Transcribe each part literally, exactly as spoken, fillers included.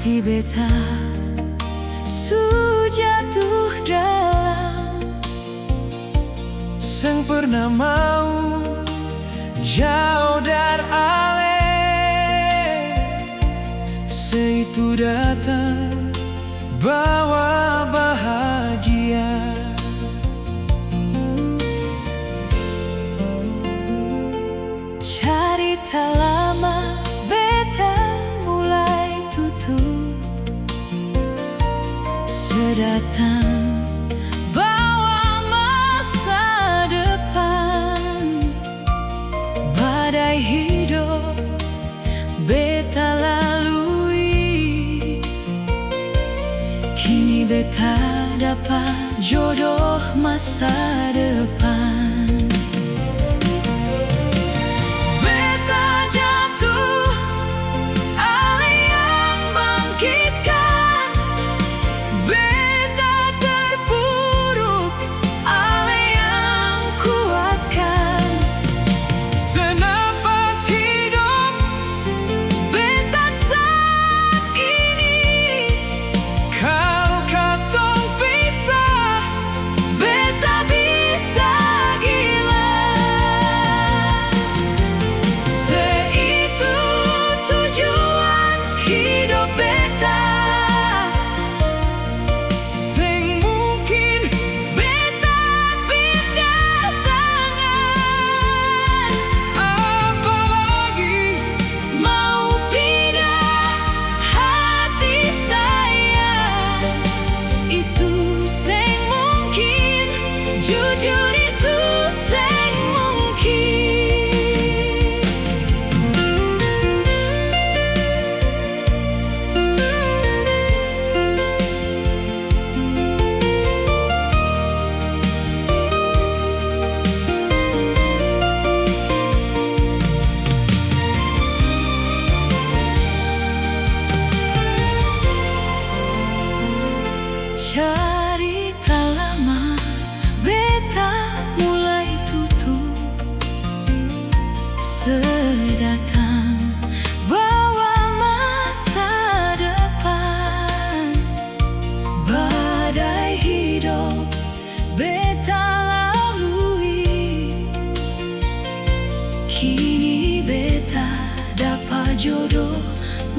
Hati beta su jatuh dalam, seng pernah mau jao dari ale. Se itu datang bawa bahagia. Carita lama beta mulai tutup, se datang bawa masa depan. Badai hidop beta lalui, kini beta dapa jodoh masa depan. Beta jatuh, ale yang bangkitkan. Beta terpuruk, ale yang kuatkan. Senapas hidop beta saat ini. Kalo katong pisah, beta bisa gila. Se itu tujuan hidop beta. Seng mungkin beta pinda tangan, apalagi mau pinda hati sayang. Itu seng mungkin, jujur itu seng mungkin. Carita lama beta mulai tutup, se datang bawa masa depan. Badai hidop beta lalui, kini beta dapa jodoh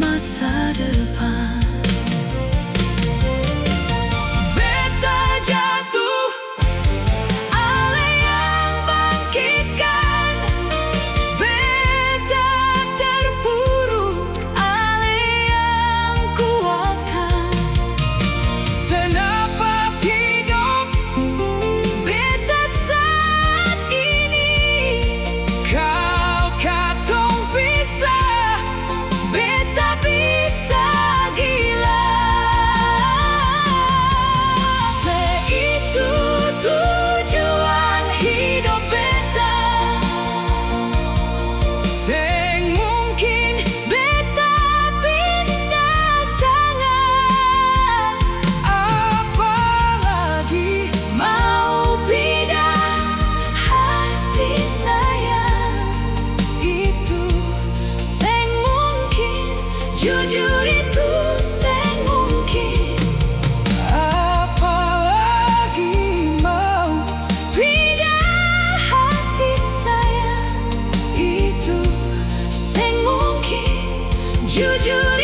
masa depan. Beta jatuh, ale yang bangkitkan. Beta terpuruk, ale yang kuatkan. Senapas hidop beta saat ini. Kalo katong pisah, beta bisa gila. Se itu tujuan hidop beta. Seng mungkin beta pinda tangan, apalagi mau pinda hati sayang. Itu seng mungkin, jujur itu seng mungkin. Apalagi mau pinda hati sayang. Itu seng mungkin, jujur